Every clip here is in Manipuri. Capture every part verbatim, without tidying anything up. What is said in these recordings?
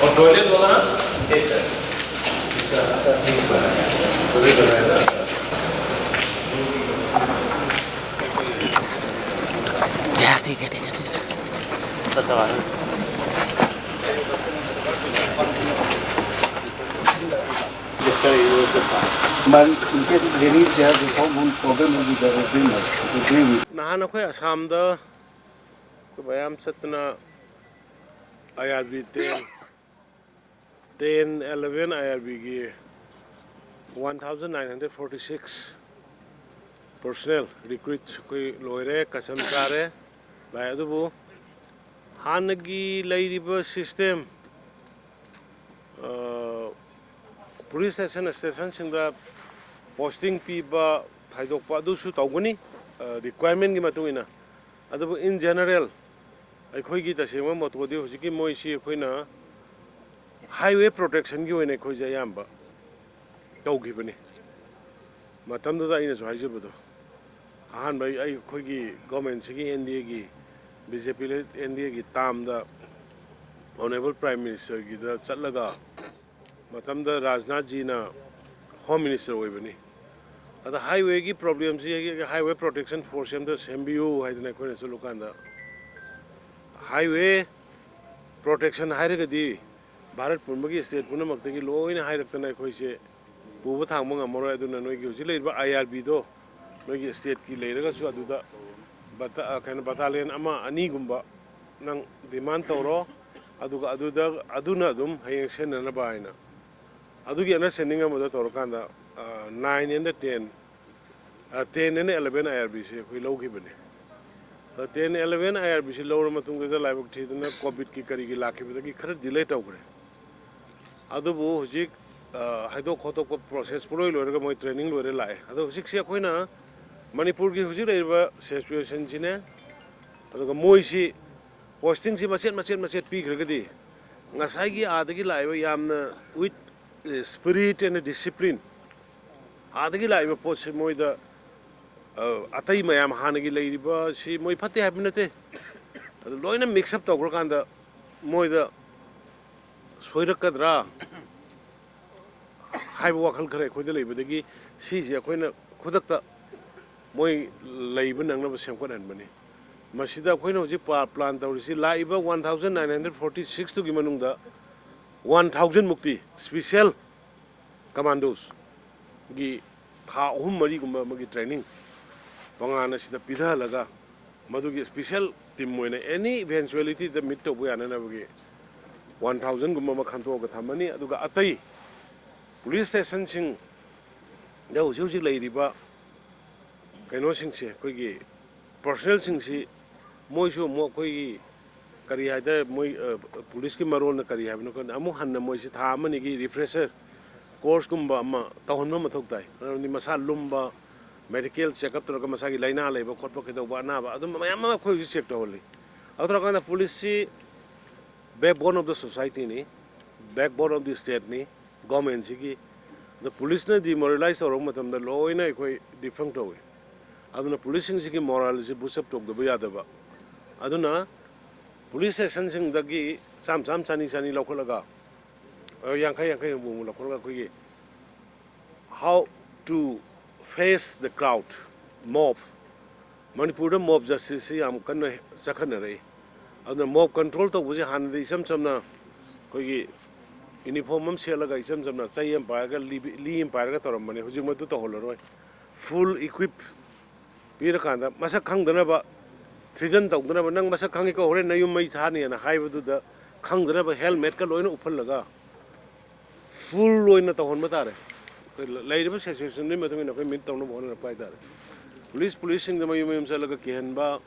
और टॉयलेट वगैरह? ठीक है, ठीक है, ठीक है। ꯅꯍꯥꯟ ꯑꯩꯈꯣꯏ ꯑꯁꯥꯝꯗ ꯑꯩꯈꯣꯏ ꯃꯌꯥꯝ ꯆꯠꯇꯅ I R B ten, ten eleven I R ꯕꯤꯒꯤ one thousand nine hundred forty six personnel recruit ꯑꯩꯈꯣꯏ ꯂꯣꯏꯔꯦ, ꯀꯁꯝ ꯆꯥꯔꯦ꯫ ꯂꯥꯛꯑꯦ꯫ ꯑꯗꯨꯕꯨ ꯍꯥꯟꯅꯒꯤ ꯂꯩꯔꯤꯕ ꯁꯤꯁꯇꯦꯝ, ꯄꯨꯂꯤꯁ ꯁ꯭ꯇꯦꯁꯟ, ꯁ꯭ꯇꯦꯁꯟꯁꯤꯡꯗ ꯄꯣꯁꯇꯤꯡ ꯄꯤꯕ, ꯈꯥꯏꯗꯣꯛꯄ, ꯑꯗꯨꯁꯨ ꯇꯧꯒꯅꯤ, ꯔꯤꯀ꯭ꯋꯥꯏꯔꯃꯦꯟꯒꯤ ꯃꯇꯨꯡ ꯏꯟꯅ꯫ ꯑꯗꯨꯕꯨ in general ꯑꯩꯈꯣꯏꯒꯤ ꯇꯁꯦꯡꯕ ꯃꯣꯇꯣꯗꯤ ꯍꯧꯖꯤꯛꯀꯤ ꯃꯣꯏꯁꯤ ꯑꯩꯈꯣꯏꯅ ꯍꯥꯏꯋꯦ ꯄ꯭ꯔꯣꯇꯦꯛꯁꯟꯒꯤ ꯑꯣꯏꯅ ꯑꯩꯈꯣꯏꯁꯦ ꯑꯌꯥꯝꯕ ꯇꯧꯈꯤꯕꯅꯤ꯫ ꯃꯇꯝꯗꯨꯗ ꯑꯩꯅꯁꯨ ꯍꯥꯏꯖꯕꯗꯣ, ꯑꯍꯥꯟꯕ ꯑꯩ, ꯑꯩꯈꯣꯏꯒꯤ ꯒꯣꯔꯃꯦꯟꯁꯤꯒꯤ, ꯑꯦꯟ ꯗꯤ ꯑꯦꯒꯤ, ꯕꯤ ꯖꯦ ꯄꯤ ꯂꯦꯗ ꯑꯦꯟ ꯗꯤ ꯑꯦꯒꯤ ꯇꯥꯝꯗ ꯑꯣꯅꯔꯦꯕꯜ ꯄ꯭ꯔꯥꯏꯝ ꯃꯤꯅꯤꯁꯇꯔꯒꯤꯗ ꯆꯠꯂꯒ, ꯃꯇꯝꯗ ꯔꯥꯖꯅꯥꯊꯖꯤꯅ ꯍꯣꯝ ꯃꯤꯅꯤꯁꯇꯔ ꯑꯣꯏꯕꯅꯤ꯫ ꯑꯗ ꯍꯥꯏꯋꯦꯒꯤ ꯄ꯭ꯔꯣꯕ꯭ꯂꯦꯝꯁꯤ, ꯍꯥꯏꯋꯦ ꯄ꯭ꯔꯣꯇꯦꯛꯁꯟ ꯐꯣꯔꯁ ꯑꯝꯇ ꯁꯦꯝꯕꯤꯌꯨ ꯍꯥꯏꯗꯅ ꯑꯩꯈꯣꯏꯅ ꯆꯠꯂꯨꯀꯥꯟꯗ, ꯍꯥꯏꯋꯦ ꯄ꯭ꯔꯣꯇꯦꯛꯁꯟ ꯍꯥꯏꯔꯒꯗꯤ ꯚꯥꯔꯠ ꯄꯨꯝꯕꯒꯤ ꯁ꯭ꯇꯦꯠ ꯄꯨꯝꯅꯃꯛꯇꯒꯤ ꯂꯣꯏꯅ ꯍꯥꯏꯔꯛꯇꯅ ꯑꯩꯈꯣꯏꯁꯦ ꯄꯨꯕ ꯊꯥꯡꯕ ꯉꯝꯃꯔꯣꯏ꯫ ꯑꯗꯨꯅ ꯅꯣꯏꯒꯤ ꯍꯧꯖꯤꯛ ꯂꯩꯔꯤꯕ ꯑꯥꯏ ꯑꯥꯔ ꯕꯤꯗꯣ ꯅꯣꯏꯒꯤ ꯁ꯭ꯇꯦꯠꯀꯤ ꯂꯩꯔꯒꯁꯨ ꯑꯗꯨꯗ ꯕꯇꯥ-, ꯑ, ꯀꯩꯅꯣ, ꯕꯇꯥꯂꯤꯌꯟ ꯑꯃ ꯑꯅꯤꯒꯨꯝꯕ ꯅꯪ ꯗꯤꯃꯥꯟ ꯇꯧꯔꯣ꯫ ꯑꯗꯨꯒ ꯑꯗꯨꯗ, ꯑꯗꯨꯅ ꯑꯗꯨꯝ ꯍꯌꯦꯡ ꯁꯤꯖꯤꯟꯅꯅꯕ ꯍꯥꯏꯅ꯫ ꯑꯗꯨꯒꯤ ꯑꯟꯗꯔꯁ꯭ꯇꯦꯟꯗꯤꯡ ꯑꯃꯗ ꯇꯧꯔꯀꯥꯟꯗ, ꯑ, ꯅꯥꯏꯟ ꯑꯦꯟ ꯗ ꯇꯦꯟ, ꯑ, ten and eleven I R ꯕꯤꯁꯤ ꯑꯩꯈꯣꯏ ꯂꯧꯈꯤꯕꯅꯤ꯫ ꯑꯗ ꯇꯦꯟ ꯑꯦꯂꯚꯦꯟ ꯑꯥꯏ ꯑꯥꯔ ꯕꯤꯁꯤ ꯂꯧꯔ ꯃꯇꯨꯡꯗꯨꯗ ꯂꯥꯏꯕꯛ ꯊꯤꯗꯅ ꯀꯣꯚꯤꯗꯀꯤ ꯀꯔꯤꯒꯤ ꯂꯥꯛꯈꯤꯕꯗꯒꯤ ꯈꯔ ꯗꯤꯂꯦ ꯇꯧꯈ꯭ꯔꯦ꯫ ꯑꯗꯨꯕꯨ ꯍꯧꯖꯤꯛ, ꯑ, ꯍꯥꯏꯗꯣꯛ ꯈꯣꯠꯇꯣꯛꯄ ꯄ꯭ꯔꯣꯁꯦꯁ ꯄꯨꯡꯂꯣꯏ ꯂꯣꯏꯔꯒ ꯃꯣꯏ ꯇ꯭ꯔꯦꯅꯤꯡ ꯂꯣꯏꯔ ꯂꯥꯛꯑꯦ꯫ ꯑꯗꯣ ꯍꯧꯖꯤꯛꯁꯦ ꯑꯩꯈꯣꯏꯅ ꯃꯅꯤꯄꯨꯔꯒꯤ ꯍꯧꯖꯤꯛ ꯂꯩꯔꯤꯕ ꯁꯤꯆꯨꯋꯦꯁꯟꯁꯤꯅꯦ, ꯑꯗꯨꯒ ꯃꯣꯏꯁꯤ ꯄꯣꯁꯇꯤꯡꯁꯤ ꯃꯆꯦꯠ ꯃꯆꯦꯠ ꯃꯆꯦꯠ ꯄꯤꯈ꯭ꯔꯒꯗꯤ ꯉꯁꯥꯏꯒꯤ ꯑꯥꯗꯒꯤ ꯂꯥꯛꯏꯕ ꯌꯥꯝꯅ with spirit and discipline, ꯑꯥꯗꯒꯤ ꯂꯥꯛꯏꯕ ꯄꯣꯠꯁꯤ ꯃꯣꯏꯗ ꯑ, ꯑꯇꯩ ꯃꯌꯥꯝ ꯍꯥꯟꯅꯒꯤ ꯂꯩꯔꯤꯕ ꯁꯤ ꯃꯣꯏ ꯐꯠꯇꯦ ꯍꯥꯏꯕ ꯅꯠꯇꯦ, ꯑꯗꯨ ꯂꯣꯏꯅ mix up ꯇꯧꯈ꯭ꯔꯀꯥꯟꯗ ꯃꯣꯏꯗ ꯁꯣꯏꯔꯛꯀꯗ꯭ꯔꯥ ꯍꯥꯏꯕ ꯋꯥꯈꯜ ꯈꯔ ꯑꯩꯈꯣꯏꯗ ꯂꯩꯕꯗꯒꯤ ꯁꯤꯁꯦ ꯑꯩꯈꯣꯏꯅ ꯈꯨꯗꯛꯇ ꯃꯣꯏ ꯂꯩꯕ ꯅꯪꯅꯕ ꯁꯦꯝꯒꯠꯍꯟꯕꯅꯤ꯫ ꯃꯁꯤꯗ ꯑꯩꯈꯣꯏꯅ ꯍꯧꯖꯤꯛ ꯄ꯭ꯂꯥꯟ ꯇꯧꯔꯤꯁꯤ, ꯂꯥꯛꯏꯕ one thousand nine hundred forty ꯁꯤꯛꯁꯇꯨꯒꯤ ꯃꯅꯨꯡꯗ ꯋꯥꯟ ꯊꯥꯎꯖꯟ ꯃꯨꯛꯇꯤ special commandos ꯒꯤ ꯊꯥ ꯑꯍꯨꯝ ꯃꯔꯤꯒꯨꯝꯕ ꯑꯃꯒꯤ training ꯇꯣꯉꯥꯟꯅ ꯁꯤꯗ ꯄꯤꯊꯍꯜꯂꯒ, ꯃꯗꯨꯒꯤ special team ꯑꯣꯏꯅ any eventualityꯗ meet ꯇꯧꯕ ꯌꯥꯅꯅꯕꯒꯤ ꯋꯥꯟ ꯊꯥꯎꯖꯟꯒꯨꯝꯕ ꯑꯃ ꯈꯟꯗꯣꯛꯑꯒ ꯊꯝꯃꯅꯤ꯫ ꯑꯗꯨꯒ ꯑꯇꯩ police stationꯁꯤꯡꯗ ꯍꯧꯖꯤꯛ ꯍꯧꯖꯤꯛ ꯂꯩꯔꯤꯕ ꯀꯩꯅꯣꯁꯤꯡꯁꯦ, ꯑꯩꯈꯣꯏꯒꯤ personnelꯁꯤꯡꯁꯤ, ꯃꯣꯏꯁꯨ ꯑꯃꯨꯛ ꯑꯩꯈꯣꯏꯒꯤ ꯀꯔꯤ ꯍꯥꯏꯇꯥꯔꯦ, ꯃꯣꯏ, ꯑ, ꯄꯨꯂꯤꯁꯀꯤ ꯃꯔꯣꯟꯅ ꯀꯔꯤ ꯍꯥꯏꯕꯅꯣ ꯈꯪꯗꯦ, ꯑꯃꯨꯛ ꯍꯟꯅ ꯃꯣꯏꯁꯤ ꯊꯥ ꯑꯃꯅꯤꯒꯤ refresher courseꯀꯨꯝꯕ ꯑꯃ ꯇꯧꯍꯟꯕ ꯃꯊꯧ ꯇꯥꯏ꯫ ꯃꯔꯝꯗꯤ ꯃꯁꯥ ꯂꯨꯝꯕ, medical checkup ꯇꯧꯔꯒ ꯃꯁꯥꯒꯤ ꯂꯥꯏꯅꯥ ꯂꯩꯕ ꯈꯣꯠꯄ, ꯀꯩꯗꯧꯕ, ꯑꯅꯥꯕ, ꯑꯗꯨꯝ ꯃꯌꯥꯝ ꯑꯃ ꯑꯩꯈꯣꯏ ꯍꯧꯖꯤꯛ check ꯇꯧꯍꯜꯂꯤ꯫ ꯑꯗꯨ ꯇꯧꯔꯀꯥꯟꯗ ꯄꯨꯂꯤꯁꯁꯤ backbone of the societyꯅꯤ, backbone of the stateꯅꯤ, governmentꯁꯤꯒꯤ꯫ ꯑꯗꯣ ꯄꯨꯂꯤꯁꯅ demoralize ꯇꯧꯔꯛꯄ ꯃꯇꯝꯗ ꯂꯣꯏꯅ ꯑꯩꯈꯣꯏ defunct ꯇꯧꯏ꯫ ꯑꯗꯨꯅ ꯄꯨꯂꯤꯁꯁꯤꯡꯁꯤꯒꯤ moraleꯁꯤ boost up ꯇꯧꯗꯕ ꯌꯥꯗꯕ꯫ ꯑꯗꯨꯅ police stationꯁꯤꯡꯗꯒꯤ ꯆꯥꯝ ꯆꯥꯝ, ꯆꯅꯤ ꯆꯅꯤ ꯂꯧꯈꯠꯂꯒ, ꯑ, ꯌꯥꯡꯈꯩ ꯌꯥꯡꯈꯩ, ꯍꯨꯝꯐꯨ ꯍꯨꯝꯐꯨ ꯂꯧꯈꯠꯂꯒ ꯑꯩꯈꯣꯏꯒꯤ how to face the crowd, mob, ꯃꯅꯤꯄꯨꯔꯗ mob justiceꯁꯤ ꯌꯥꯝ ꯀꯟꯅ ꯆꯠꯈꯠꯅꯔꯛꯏ꯫ ꯑꯗꯨꯅ mob control ꯇꯧꯕꯁꯦ ꯍꯥꯟꯅꯗꯤ ꯏꯆꯝ ꯆꯝꯅ ꯑꯩꯈꯣꯏꯒꯤ uniform ꯑꯃ ꯁꯦꯠꯂꯒ ꯏꯆꯝ ꯆꯝꯅ ꯆꯩ ꯑꯃ ꯄꯥꯏꯔꯒ, ꯂꯤ-, ꯂꯤ ꯑꯃ ꯄꯥꯏꯔꯒ ꯇꯧꯔꯝꯕꯅꯦ꯫ ꯍꯧꯖꯤꯛ ꯃꯗꯨ ꯇꯧꯍꯜꯂꯔꯣꯏ꯫ Full equip ꯄꯤꯔꯀꯥꯟꯗ ꯃꯁꯛ ꯈꯪꯗꯅꯕ, threaten ꯇꯧꯗꯅꯕ, "ꯅꯪ ꯃꯁꯛ ꯈꯪꯉꯤꯀꯣ, ꯍꯣꯔꯦꯟ ꯅꯌꯨꯝ ꯃꯩ ꯊꯥꯅꯤꯅ" ꯍꯥꯏꯕꯗꯨꯗ ꯈꯪꯗꯅꯕ helmetꯀ ꯂꯣꯏꯅ ꯎꯞꯍꯜꯂꯒ full ꯑꯣꯏꯅ ꯇꯧꯍꯟꯕ ꯇꯥꯔꯦ꯫ ꯑꯩꯈꯣꯏ ꯂꯩꯔꯤꯕ situationꯗꯨꯒꯤ ꯃꯇꯨꯡ ꯏꯟꯅ ꯑꯩꯈꯣꯏ meet ꯇꯧꯅꯕ ꯍꯣꯠꯅꯔꯛꯄ ꯍꯥꯏꯇꯥꯔꯦ꯫ ꯄꯨꯂꯤꯁ, ꯄꯨꯂꯤꯁꯁꯤꯡꯗ ꯃꯌꯨꯝ ꯃꯌꯨꯝ ꯆꯠꯂꯒ ꯀꯤꯍꯟꯕ,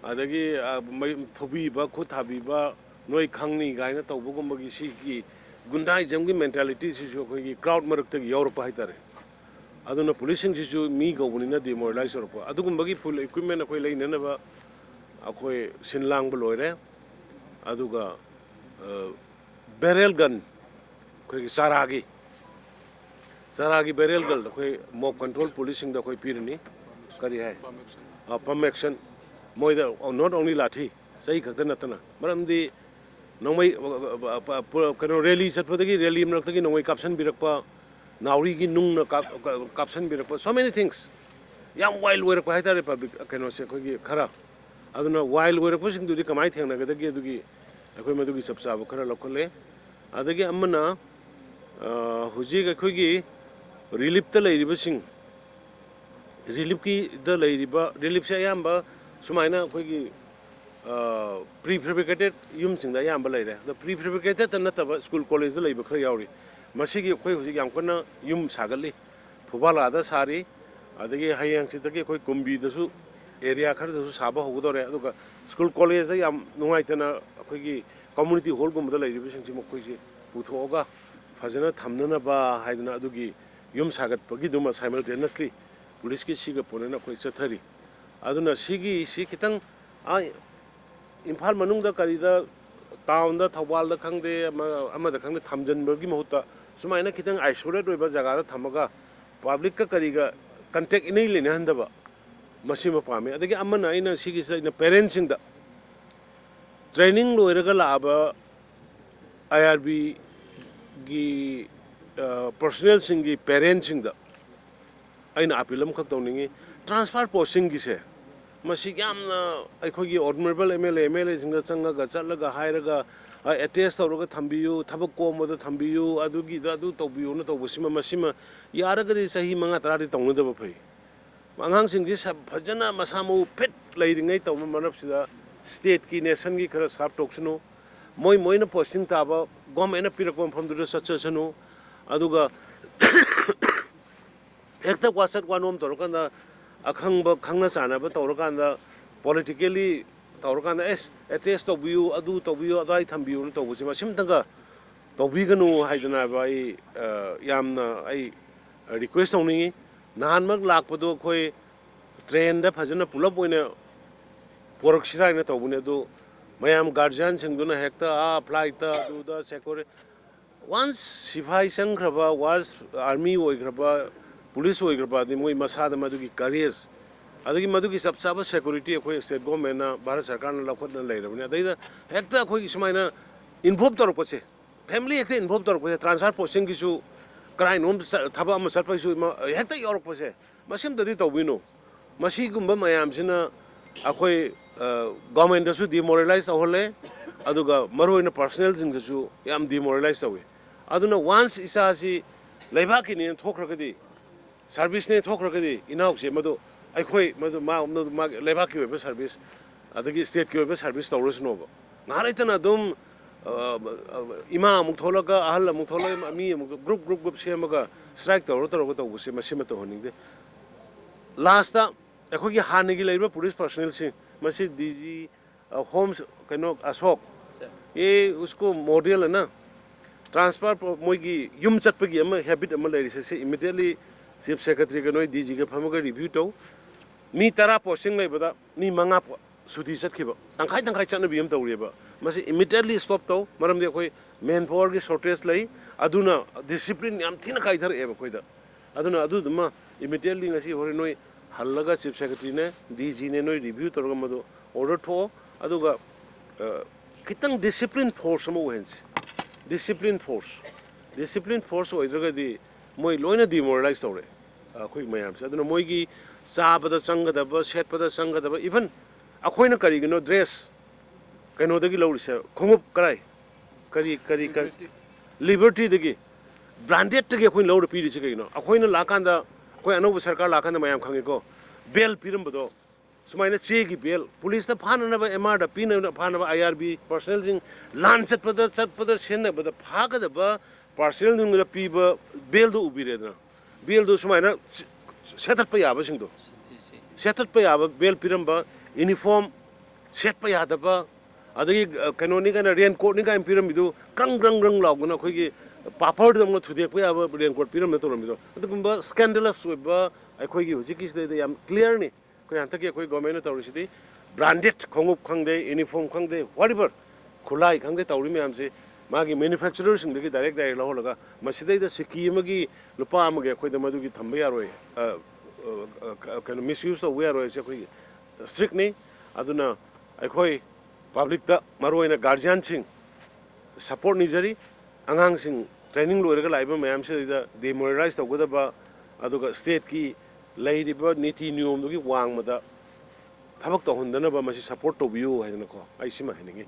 ꯑꯗꯒꯤ, ꯑ, ꯃꯩ-, ꯐꯨꯕꯤꯕ, ꯈꯨꯠ ꯊꯥꯕꯤꯕ, "ꯅꯣꯏ ꯈꯪꯅꯤ" ꯀꯥꯏꯅ ꯇꯧꯕꯒꯨꯝꯕꯒꯤ ꯁꯤꯒꯤ gundaismꯒꯤ mentalityꯁꯤꯁꯨ ꯑꯩꯈꯣꯏꯒꯤ crowd ꯃꯔꯛꯇꯒꯤ ꯌꯥꯎꯔꯛꯄ ꯍꯥꯏꯇꯥꯔꯦ꯫ ꯑꯗꯨꯅ ꯄꯨꯂꯤꯁꯁꯤꯡꯁꯤꯁꯨ ꯃꯤ ꯀꯧꯕꯅꯤꯅ demoralize ꯇꯧꯔꯛꯄ꯫ ꯑꯗꯨꯒꯨꯝꯕꯒꯤ full equipment ꯑꯩꯈꯣꯏ ꯂꯩꯅꯅꯕ ꯑꯩꯈꯣꯏ ꯁꯤꯟ ꯂꯥꯡꯕ ꯂꯣꯏꯔꯦ꯫ ꯑꯗꯨꯒ, ꯑ, barrel gun, ꯑꯩꯈꯣꯏꯒꯤ ꯆꯥꯔꯥꯒꯤ, ꯆꯥꯔꯥꯒꯤ ꯕꯦꯔꯦꯜ ꯒꯜꯗ ꯑꯩꯈꯣꯏ ꯃꯣꯞ ꯀꯟꯇ꯭ꯔꯣꯜ ꯄꯨꯂꯤꯁꯁꯤꯡꯗ ꯑꯩꯈꯣꯏ ꯄꯤꯔꯅꯤ꯫ ꯀꯔꯤ ꯍꯥꯏ? Pump action. ꯃꯣꯏꯗ not only ꯂꯥꯊꯤ, ꯆꯩ ꯈꯛꯇ ꯅꯠꯇꯅ, ꯃꯔꯝꯗꯤ ꯅꯣꯡꯃꯩ, ꯀꯩꯅꯣ, ꯔꯦꯂꯤ ꯆꯠꯄꯗꯒꯤ, ꯔꯦꯂꯤ ꯃꯔꯛꯇꯒꯤ ꯅꯣꯡꯃꯩ ꯀꯥꯞꯁꯤꯟꯕꯤꯔꯛꯄ, ꯅꯥꯎꯔꯤꯒꯤ ꯅꯨꯡꯅ ꯀꯥꯞ-, ꯀꯥꯞꯁꯤꯟꯕꯤꯔꯛꯄ, so many things꯫ ꯌꯥꯝ ꯋꯥꯏꯜ ꯑꯣꯏꯔꯛꯄ ꯍꯥꯏꯇꯥꯔꯦ ꯄꯕ꯭ꯂꯤꯛ ꯀꯩꯅꯣꯁꯦ ꯑꯩꯈꯣꯏꯒꯤ ꯈꯔ꯫ ꯑꯗꯨꯅ ꯋꯥꯏꯜ ꯑꯣꯏꯔꯛꯄꯁꯤꯡꯗꯨꯗꯤ ꯀꯃꯥꯏꯅ ꯊꯦꯡꯅꯒꯗꯒꯦ? ꯑꯗꯨꯒꯤ ꯑꯩꯈꯣꯏ ꯃꯗꯨꯒꯤ ꯆꯞ ꯆꯥꯕ ꯈꯔ ꯂꯧꯈꯠꯂꯦ꯫ ꯑꯗꯒꯤ ꯑꯃꯅ, ꯑ, ꯍꯧꯖꯤꯛ ꯑꯩꯈꯣꯏꯒꯤ ꯔꯤꯂꯤꯞꯇ ꯂꯩꯔꯤꯕꯁꯤꯡ, ꯔꯤꯂꯤꯞꯀꯤꯗ ꯂꯩꯔꯤꯕ, ꯔꯤꯂꯤꯞꯁꯦ ꯑꯌꯥꯝꯕ ꯁꯨꯃꯥꯏꯅ ꯑꯩꯈꯣꯏꯒꯤ, ꯑ, ꯄ꯭ꯔꯤ ꯐꯦꯕ꯭ꯔꯤꯀꯦꯇꯦꯠ ꯌꯨꯝꯁꯤꯡꯗ ꯑꯌꯥꯝꯕ ꯂꯩꯔꯦ꯫ ꯑꯗꯣ ꯄ꯭ꯔꯤ ꯐꯦꯕ꯭ꯔꯤꯀꯦꯇꯦꯠꯇ ꯅꯠꯇꯕ ꯁ꯭ꯀꯨꯜ ꯀꯣꯂꯦꯖꯇ ꯂꯩꯕ ꯈꯔ ꯌꯥꯎꯔꯤ꯫ ꯃꯁꯤꯒꯤ ꯑꯩꯈꯣꯏ ꯍꯧꯖꯤꯛ ꯌꯥꯝ ꯀꯟꯅ ꯌꯨꯝ ꯁꯥꯒꯠꯂꯤ꯫ ꯐꯨꯕꯥꯂꯥꯗ ꯁꯥꯔꯤ, ꯑꯗꯒꯤ ꯍꯌꯦꯡ ꯍꯪꯆꯤꯠꯇꯒꯤ ꯑꯩꯈꯣꯏ ꯀꯨꯝꯕꯤꯗꯁꯨ ꯑꯦꯔꯤꯌꯥ ꯈꯔꯗꯁꯨ ꯁꯥꯕ ꯍꯧꯒꯗꯧꯔꯦ꯫ ꯑꯗꯨꯒ ꯁ꯭ꯀꯨꯜ ꯀꯣꯂꯦꯖꯇ ꯌꯥꯝ ꯅꯨꯡꯉꯥꯏꯇꯅ ꯑꯩꯈꯣꯏꯒꯤ ꯀꯝꯃꯨꯅꯤꯇꯤ ꯍꯣꯜꯒꯨꯝꯕꯗ ꯂꯩꯔꯤꯕꯁꯤꯡꯁꯤ ꯃꯈꯣꯏꯁꯤ ꯄꯨꯊꯣꯛꯑꯒ ꯐꯖꯅ ꯊꯝꯅꯅꯕ ꯍꯥꯏꯗꯅ ꯑꯗꯨꯒꯤ ꯌꯨꯝ ꯁꯥꯒꯠꯄꯒꯤꯗꯨꯃ simultaneously ꯄꯨꯂꯤꯁꯀꯤ ꯁꯤꯒ ꯄꯨꯟꯅꯅ ꯑꯩꯈꯣꯏ ꯆꯠꯊꯔꯤ꯫ ꯑꯗꯨꯅ ꯁꯤꯒꯤꯁꯤ ꯈꯤꯇꯪ, ꯑꯥ, ꯏꯝꯐꯥꯜ ꯃꯅꯨꯡꯗ ꯀꯔꯤꯗ, ꯇꯥꯎꯟꯗ, ꯊꯧꯕꯥꯜꯗ ꯈꯪꯗꯦ, ꯑꯃ-, ꯑꯃꯗ ꯈꯪꯗꯦ, ꯊꯝꯖꯤꯟꯕꯒꯤ ꯃꯍꯨꯠꯇ ꯁꯨꯃꯥꯏꯅ ꯈꯤꯇꯪ ꯑꯥꯏꯁꯣꯂꯦꯠ ꯑꯣꯏꯕ ꯖꯒꯥꯗ ꯊꯝꯃꯒ ꯄꯕ꯭ꯂꯤꯛꯀ ꯀꯔꯤꯒ ꯀꯟꯇꯦꯛ ꯏꯅꯩ ꯂꯩꯅꯍꯟꯗꯕ, ꯃꯁꯤꯃ ꯄꯥꯝꯃꯤ꯫ ꯑꯗꯒꯤ ꯑꯃꯅ, ꯑꯩꯅ ꯁꯤꯒꯤꯁꯤꯗ ꯑꯩꯅ ꯄꯦꯔꯦꯟꯁꯁꯤꯡꯗ, ꯇ꯭ꯔꯦꯅꯤꯡ ꯂꯣꯏꯔꯒ ꯂꯥꯛꯑꯕ ꯑꯥꯏ ꯑꯥꯔ ꯕꯤꯒꯤ, ꯑ, ꯄꯔꯁꯅꯦꯜꯁꯤꯡꯒꯤ ꯄꯦꯔꯦꯟꯁꯁꯤꯡꯗ ꯑꯩꯅ ꯑꯄꯤꯜ ꯑꯃꯈꯛ ꯇꯧꯅꯤꯡꯉꯤ꯫ ꯇ꯭ꯔꯥꯟꯁꯐꯔ ꯄꯣꯁꯇꯤꯡꯒꯤꯁꯦ, ꯃꯁꯤ ꯌꯥꯝꯅ ꯑꯩꯈꯣꯏꯒꯤ honourable M L A, M L ꯑꯦꯁꯤꯡꯗ ꯆꯪꯉꯒ, ꯆꯠꯂꯒ ꯍꯥꯏꯔꯒ, ꯑ, ꯑꯦꯇꯦꯁ ꯇꯧꯔꯒ ꯊꯝꯕꯤꯌꯨ, ꯊꯕꯛ ꯀꯣꯝꯕꯗ ꯊꯝꯕꯤꯌꯨ, ꯑꯗꯨꯒꯤꯗ ꯑꯗꯨ ꯇꯧꯕꯤꯌꯨꯅ ꯇꯧꯕꯁꯤꯃ, ꯃꯁꯤꯃ ꯌꯥꯔꯒꯗꯤ ꯆꯍꯤ ꯃꯉꯥ ꯇꯔꯥꯗꯤ ꯇꯧꯅꯗꯕ ꯐꯩ꯫ ꯑꯉꯥꯡꯁꯤꯡꯁꯤ ꯁ-, ꯐꯖꯅ ꯃꯁꯥ ꯃꯎ ꯐꯤꯠ ꯂꯩꯔꯤꯉꯩ ꯇꯧꯕ ꯃꯔꯛꯁꯤꯗ ꯁ꯭ꯇꯦꯠꯀꯤ, ꯅꯦꯁꯟꯒꯤ ꯈꯔ ꯁꯥꯔꯞ ꯇꯧꯁꯅꯨ꯫ ꯃꯣꯏ ꯃꯣꯏꯅ ꯄꯣꯁꯇꯤꯡ ꯇꯥꯕ ꯒꯣꯔꯃꯦꯟꯅ ꯄꯤꯔꯛꯄ ꯃꯐꯝꯗꯨꯗ ꯆꯠꯆꯁꯅꯨ꯫ ꯑꯗꯨꯒ ꯍꯦꯛꯇ ꯋꯥꯆꯠ ꯋꯥꯅꯣꯝ ꯇꯧꯔꯀꯥꯟꯗ, ꯑꯈꯪꯕ ꯈꯪꯅ ꯆꯥꯟꯅꯕ ꯇꯧꯔꯀꯥꯟꯗ, ꯄꯣꯂꯤꯇꯤꯀꯦꯜꯂꯤ ꯇꯧꯔꯀꯥꯟꯗ, "ꯑꯦꯁ, ꯑꯦꯇꯦꯁ ꯇꯧꯕꯤꯌꯨ, ꯑꯗꯨ ꯇꯧꯕꯤꯌꯨ, ꯑꯗꯨꯋꯥꯏ ꯊꯝꯕꯤꯌꯨꯅ" ꯇꯧꯕꯁꯤ ꯃꯁꯤꯃꯇꯪꯒ ꯇꯧꯕꯤꯒꯅꯨ ꯍꯥꯏꯗꯅꯕ ꯑꯩ, ꯑ, ꯌꯥꯝꯅ ꯑꯩ ꯔꯤꯀ꯭ꯋꯦꯁ ꯇꯧꯅꯤꯡꯉꯤ꯫ ꯅꯍꯥꯟꯃꯛ ꯂꯥꯛꯄꯗꯣ ꯑꯩꯈꯣꯏ ꯇ꯭ꯔꯦꯟꯗ ꯐꯖꯅ ꯄꯨꯂꯞ ꯑꯣꯏꯅ ꯄꯣꯔꯛꯁꯤꯔꯥ ꯍꯥꯏꯅ ꯇꯧꯕꯅꯦ, ꯑꯗꯨ ꯃꯌꯥꯝ ꯒꯥꯔꯖꯤꯌꯥꯟꯁꯤꯡꯗꯨꯅ ꯍꯦꯛꯇ, ꯑꯥ, ꯐ꯭ꯂꯥꯏꯠꯇ, ꯑꯗꯨꯗ, ꯁꯦꯀ꯭ꯌꯨꯔꯤ-, Once ꯁꯤꯐꯥꯏ ꯆꯪꯈ꯭ꯔꯕ, once army ꯑꯣꯏꯈ꯭ꯔꯕ, police ꯑꯣꯏꯈ꯭ꯔꯕ ꯑꯗꯤ ꯃꯣꯏ ꯃꯁꯥꯗ ꯃꯗꯨꯒꯤ courage, ꯑꯗꯒꯤ ꯃꯗꯨꯒꯤ ꯆꯞ ꯆꯥꯕ security ꯑꯩꯈꯣꯏ state governmentꯅ, ꯚꯥꯔꯠ ꯁꯔꯀꯥꯔꯅ ꯂꯧꯈꯠꯅ ꯂꯩꯔꯕꯅꯤ꯫ ꯑꯗꯩꯗ ꯍꯦꯛꯇ ꯑꯩꯈꯣꯏꯒꯤ ꯁꯨꯃꯥꯏꯅ involve ꯇꯧꯔꯛꯄꯁꯦ, family ꯍꯦꯛꯇ involve ꯇꯧꯔꯛꯄꯁꯦ, transfer postingꯒꯤꯁꯨ, ꯀꯔꯥꯏꯅꯣꯝ ꯆ-, ꯊꯕꯛ ꯑꯃ ꯆꯠꯄꯒꯤꯁꯨ ꯏꯃ-, ꯍꯦꯛꯇ ꯌꯥꯎꯔꯛꯄꯁꯦ, ꯃꯁꯤꯝꯇꯗꯤ ꯇꯧꯕꯤꯅꯨ꯫ ꯃꯁꯤꯒꯨꯝꯕ ꯃꯌꯥꯝꯁꯤꯅ ꯑꯩꯈꯣꯏ, ꯑ, governmentꯇꯁꯨ demoralize ꯇꯧꯍꯜꯂꯦ, ꯑꯗꯨꯒ ꯃꯔꯨꯑꯣꯏꯅ personnelꯁꯤꯡꯗꯁꯨ ꯌꯥꯝ demoralize ꯇꯧꯏ꯫ ꯑꯗꯨꯅ once ꯏꯆꯥꯁꯤ ꯂꯩꯕꯥꯛꯀꯤꯅꯦꯅ ꯊꯣꯛꯈ꯭ꯔꯒꯗꯤ, serviceꯅꯦ ꯊꯣꯛꯈ꯭ꯔꯒꯗꯤ, ꯏꯅꯥꯎꯁꯦ ꯃꯗꯨ ꯑꯩꯈꯣꯏ ꯃꯗꯨ ꯃꯥ, ꯃꯗꯨ ꯃꯥꯒꯤ ꯂꯩꯕꯥꯛꯀꯤ ꯑꯣꯏꯕ service, ꯑꯗꯒꯤ stateꯀꯤ ꯑꯣꯏꯕ service ꯇꯧꯔꯁꯅꯣꯕ꯫ ꯉꯥꯏꯍꯥꯛ ꯂꯩꯇꯅ ꯑꯗꯨꯝ, ꯑ, ꯑ, ꯏꯃꯥ ꯑꯃꯨꯛ ꯊꯣꯛꯂꯒ, ꯑꯍꯜ ꯑꯃꯨꯛ ꯊꯣꯛꯂꯒ, ꯃꯤ ꯑꯃꯨꯛ group, group, group ꯁꯦꯝꯃꯒ strike ꯇꯧꯔ, ꯇꯧꯔꯒ ꯇꯧꯕꯁꯦ, ꯃꯁꯤꯃ ꯇꯧꯍꯟꯅꯤꯡꯗꯦ꯫ Lastꯇ ꯑꯩꯈꯣꯏꯒꯤ ꯍꯥꯟꯅꯒꯤ ꯂꯩꯔꯤꯕ police personnelꯁꯤꯡ, ꯃꯁꯤ DG, ꯑ, Home, ꯀꯩꯅꯣ, ꯑꯁꯣꯛ, ꯑꯦ, ꯎꯁꯀꯣ model ꯑꯅ transfer ꯄ-, ꯃꯣꯏꯒꯤ ꯌꯨꯝ ꯆꯠꯄꯒꯤ ꯑꯃ habit ꯑꯃ ꯂꯩꯔꯤꯁꯦ, ꯁꯤ immediately Chief Secretaryꯒ ꯅꯣꯏ DGꯒ ꯐꯝꯃꯒ review ꯇꯧ꯫ ꯃꯤ ꯇꯔꯥ posting ꯂꯩꯕꯗ ꯃꯤ ꯃꯉꯥ ꯄꯣ-, ꯁꯨꯇꯤ ꯆꯠꯈꯤꯕ, ꯇꯪꯈꯥꯏ ꯇꯪꯈꯥꯏ ꯆꯠꯅꯕꯤ ꯑꯃ ꯇꯧꯔꯤꯑꯕ꯫ ꯃꯁꯤ immediately stop ꯇꯧ, ꯃꯔꯝꯗꯤ ꯑꯩꯈꯣꯏ manpowerꯒꯤ shortage ꯂꯩ, ꯑꯗꯨꯅ discipline ꯌꯥꯝ ꯊꯤꯅ ꯀꯥꯏꯊꯔꯛꯑꯦꯕ ꯑꯩꯈꯣꯏꯗ꯫ ꯑꯗꯨꯅ ꯑꯗꯨꯗꯨꯃ immediately ꯉꯁꯤ ꯍꯣꯔꯦꯟ ꯅꯣꯏ ꯍꯜꯂꯒ Chief Secretaryꯅꯦ, DGꯅꯦ, ꯅꯣꯏ review ꯇꯧꯔꯒ ꯃꯗꯨ order ꯊꯣꯛꯑꯣ꯫ ꯑꯗꯨꯒ, ꯑ, ꯈꯤꯇꯪ discipline force ꯑꯃ ꯑꯣꯏꯍꯟꯁꯤ, discipline force꯫ Discipline force ꯑꯣꯏꯗ꯭ꯔꯒꯗꯤ ꯃꯣꯏ ꯂꯣꯏꯅ demoralize ꯇꯧꯔꯦ, ꯑꯩꯈꯣꯏ ꯃꯌꯥꯝꯁꯦ꯫ ꯑꯗꯨꯅ ꯃꯣꯏꯒꯤ ꯆꯥꯕꯗ ꯆꯪꯒꯗꯕ, ꯁꯦꯠꯄꯗ ꯆꯪꯒꯗꯕ, even ꯑꯩꯈꯣꯏꯅ ꯀꯔꯤꯒꯤꯅꯣ dress ꯀꯩꯅꯣꯗꯒꯤ ꯂꯧꯔꯤꯁꯦ, ꯈꯣꯡꯎꯞ ꯀꯔꯥꯏ, ꯀꯔꯤ, ꯀꯔꯤ, ꯀꯔꯤ, Libertyꯗꯒꯤ, brandedꯇꯒꯤ ꯑꯩꯈꯣꯏꯅ ꯂꯧꯔ ꯄꯤꯔꯤꯁꯦ ꯀꯩꯒꯤꯅꯣ? ꯑꯩꯈꯣꯏꯅ ꯂꯥꯛꯀꯥꯟꯗ, ꯑꯩꯈꯣꯏ ꯑꯅꯧꯕ ꯁꯔꯀꯥꯔ ꯂꯥꯛꯀꯥꯟꯗ ꯃꯌꯥꯝ ꯈꯪꯉꯤꯀꯣ, belt ꯄꯤꯔꯝꯕꯗꯣ, ꯁꯨꯃꯥꯏꯅ ꯆꯦꯒꯤ belt, policeꯇ ꯐꯥꯅꯅꯕ, MRꯗ ꯄꯤꯅꯅꯕ ꯐꯥꯅꯕ, IRB personnelꯁꯤꯡ ꯂꯥꯟ ꯆꯠꯄꯗ, ꯆꯠꯄꯗ ꯁꯤꯖꯤꯟꯅꯕꯗ ꯐꯥꯒꯗꯕ personnelꯁꯤꯡꯗ ꯄꯤꯕ beltꯗꯣ ꯎꯕꯤꯔꯦꯗꯅ, beltꯗꯣ ꯁꯨꯃꯥꯏꯅ ꯁꯦꯠꯇꯠꯄ ꯌꯥꯕꯁꯤꯡꯗꯣ, ꯁꯦꯠꯇꯠꯄ ꯌꯥꯕ belt ꯄꯤꯔꯝꯕ, uniform ꯁꯦꯠꯄ ꯌꯥꯗꯕ, ꯑꯗꯒꯤ, ꯑ, ꯀꯩꯅꯣꯅꯤ ꯀꯥꯏꯅ, raincoatꯅꯤ ꯀꯥꯏꯅ ꯄꯤꯔꯝꯃꯤꯗꯨ ꯀ꯭ꯔꯪ ꯀ꯭ꯔꯪ ꯀ꯭ꯔꯪ ꯂꯥꯎꯗꯅ ꯑꯩꯈꯣꯏꯒꯤ ꯄꯥꯐꯔꯗꯧꯅ ꯊꯨꯗꯦꯛꯄ ꯌꯥꯕ raincoat ꯄꯤꯔꯝꯃꯦ ꯇꯧꯔꯝꯃꯤꯗꯣ, ꯑꯗꯨꯒꯨꯝꯕ scandalous ꯑꯣꯏꯕ ꯑꯩꯈꯣꯏꯒꯤ ꯍꯧꯖꯤꯛꯀꯤꯁꯤꯗꯩꯗ ꯌꯥꯝ clearꯅꯤ꯫ ꯑꯩꯈꯣꯏ ꯍꯟꯗꯛꯀꯤ ꯑꯩꯈꯣꯏ governmentꯅ ꯇꯧꯔꯤꯁꯤꯗꯤ branded ꯈꯣꯡꯎꯞ ꯈꯪꯗꯦ, uniform ꯈꯪꯗꯦ, whatever, ꯈꯨꯠꯂꯥꯏ ꯈꯪꯗꯦ, ꯇꯧꯔꯤ ꯃꯌꯥꯝꯁꯦ ꯃꯥꯒꯤ ꯃꯦꯅꯨꯐꯦꯛꯆꯔꯔꯁꯤꯡꯗꯒꯤ ꯗꯥꯏꯔꯦꯛ ꯗꯥꯏꯔꯦꯛ ꯂꯧꯍꯜꯂꯒ, ꯃꯁꯤꯗꯩꯗ ꯁꯤꯛꯀꯤ ꯑꯃꯒꯤ ꯂꯨꯄꯥ ꯑꯃꯒꯤ ꯑꯩꯈꯣꯏꯗ ꯃꯗꯨꯒꯤ ꯊꯝꯕ ꯌꯥꯔꯣꯏ, ꯑ, ꯑ, ꯑ, ꯀꯩꯅꯣ, ꯃꯤꯁꯌꯨꯁ ꯇꯧꯕ ꯌꯥꯔꯣꯏ ꯍꯥꯏꯁꯦ ꯑꯩꯈꯣꯏꯒꯤ ꯁ꯭ꯇ꯭ꯔꯤꯛꯅꯤ꯫ ꯑꯗꯨꯅ ꯑꯩꯈꯣꯏ ꯄꯕ꯭ꯂꯤꯛꯇ, ꯃꯔꯨꯑꯣꯏꯅ ꯒꯥꯔꯖꯤꯌꯥꯟꯁꯤꯡ, ꯁꯄꯣꯔꯠ ꯅꯤꯖꯔꯤ꯫ ꯑꯉꯥꯡꯁꯤꯡ ꯇ꯭ꯔꯦꯅꯤꯡ ꯂꯣꯏꯔꯒ ꯂꯥꯛꯏꯕ ꯃꯌꯥꯝꯁꯤꯗꯩꯗ ꯗꯤꯃꯣꯔꯦꯂꯥꯏꯁ ꯇꯧꯒꯗꯕ, ꯑꯗꯨꯒ ꯁ꯭ꯇꯦꯠꯀꯤ ꯂꯩꯔꯤꯕ ꯅꯤꯇꯤ ꯅꯤꯌꯣꯝꯗꯨꯒꯤ ꯋꯥꯡꯃꯗ ꯊꯕꯛ ꯇꯧꯍꯟꯗꯅꯕ ꯃꯁꯤ ꯁꯄꯣꯔꯠ ꯇꯧꯕꯤꯌꯨ ꯍꯥꯏꯗꯅꯀꯣ, ꯑꯩ ꯁꯤꯃ ꯍꯥꯏꯅꯤꯡꯉꯤ꯫